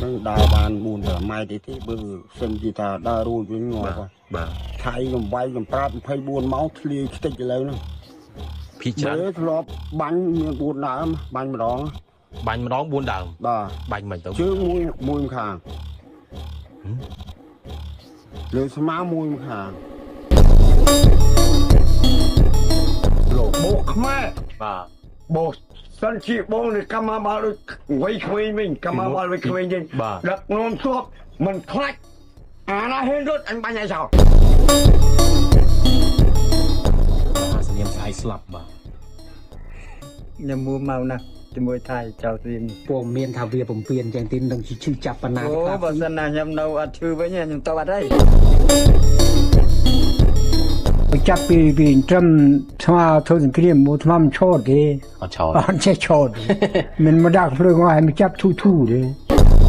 ហ្នឹងដើរបាន4 5ម៉ែត្រទេ បើសិនជាថាដើររួចវិញងាប់ បាទ ថៃកំវាយកំប្រាប់24ម៉ោង ធ្លាយខ្ទេចឥឡូវហ្នឹង ភីច្រើន ធ្លាប់បាញ់មាន4ដើម បាញ់ម្ដង បាញ់ម្ដង4ដើម បាទ បាញ់មិនទៅ ជើងមួយមួយម្ខាង លើស្មាមួយម្ខាង លោកបោកខ្មែរ បាទ បោកសិនជាបងនេះ កម្មាបាលដូចវ័យក្មេងវិញ កម្មាបាលវ័យក្មេងវិញ ដឹកនាំទ័ពមិនខ្លាចអាណាហ៊ានរត់ អញបាញ់ឲ្យចោល សនាមស្អែកស្លាប់ បាទ ខ្ញុំមួម៉ៅណាស់ជាមួយថៃចៅរៀន ព័ត៌មានថាវាពំពៀនចឹងទីនឹងឈឺចាប់ប៉ុណ្ណា អូ បើសិនណាខ្ញុំនៅអត់ឈឺវិញ ខ្ញុំទៅអត់ហើយ ចាប់ពីត្រឹមថ្មធ្វើសង្គ្រាម មកថ្មមិនឆោតទេ អត់ឆោត អត់ចេះឆោត មិនមកដាក់ភ្លើងឲ្យមកចាប់ធូធូទេ